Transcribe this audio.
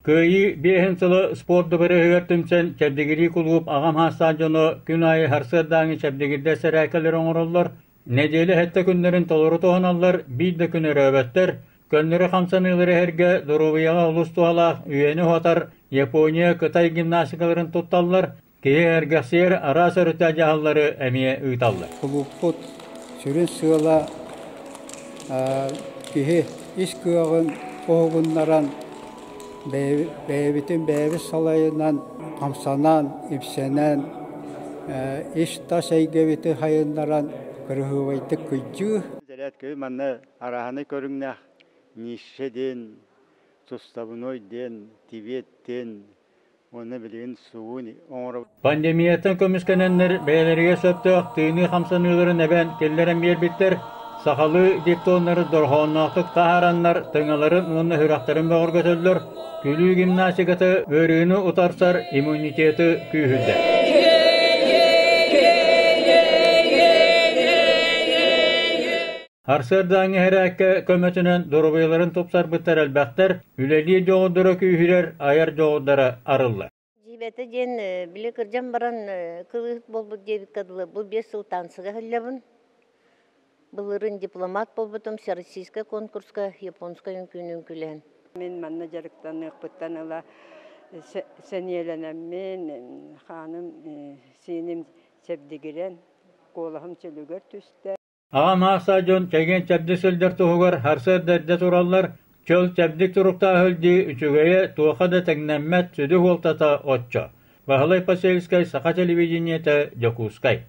Кыайыы биэһин сыла спорт дыбарыаһыгар түмсэн чэбдигирии кулууп аҕам саастаах дьоно күн аайы сарсыардааҥҥы чэбдигирдэр сэрээккэлэри оҥороллор, нэдиэлэ сэттэ күннэрин толору туһаналлар, биир да күн өрөөбөттөр, көннөрү хамсаныылары иһэргэ доруобуйаҕа олус туһалаах үйэни уһатар Япония, Кытай гимнастикаларын тутталлар, киһи эргэхсийэр араас өрүтэ дьаһаллары эмиэ ыыталлар. Кулууппут сүрүн сыала киһи ис кыаҕын уһугуннаран, бэйэбитин бэйэбит салайынан, хамсанан, ипсэнэн, ис-тас эйгэбитин сайыннаран кыраһыабайдык кыйдьыы. Зарядка манна арааһынай көрүҥнээх Нише диэн, суставной диэн, Тибет диэн уонна билигин сугун оҥоробут. Пандемияттан көмүскэнэннэр бэйэлэригэр сөптөөх тыыныы хамсаныыларын эбэн киллэрэн биэрбиттэр, сахалыы диктоннары дорҕоонноохтук таһаараннар тыҥаларын уонна сүрэхтэрин бөҕөргөтөллөр, күлүү гимнастиката ыарыыны утарсар иммунитеты күүһүрдэр. Сарсыардааҥҥы эрээккэ көмөтүнэн доруобуйаларын тупсарбыттар элбэхтэр, үлэлиир дьоҕурдара күүһүрэр, айар дьоҕурдара арыллар. Дьиибэтэ диэн били кырдьан баран кылыыһыт буолбут диэбиккэ дылы бу 5 сыл танцыга иһиллэбин. Былырыын дипломат буолбутум всероссийскай конкурска японскай үҥкүүнү үҥкүүлээн. Мин манна дьарыктаныахпыттан ыла сэниэлэнэммин, хааным сииним чэбдигирэн, куолаһым чөлүгэр түстэ. Аҕам аахсаа дьон чэгиэн-чэбдик сылдьар туһугар сарсыарда эрдэ тураллар, чөл-чэбдик туруктаах сылдьыы үчүгэйэ туохха да тэҥнэммэт сүдү суолтата оччо. Баһылай Посельскай, Саха телевидениетэ, Дьокуускай.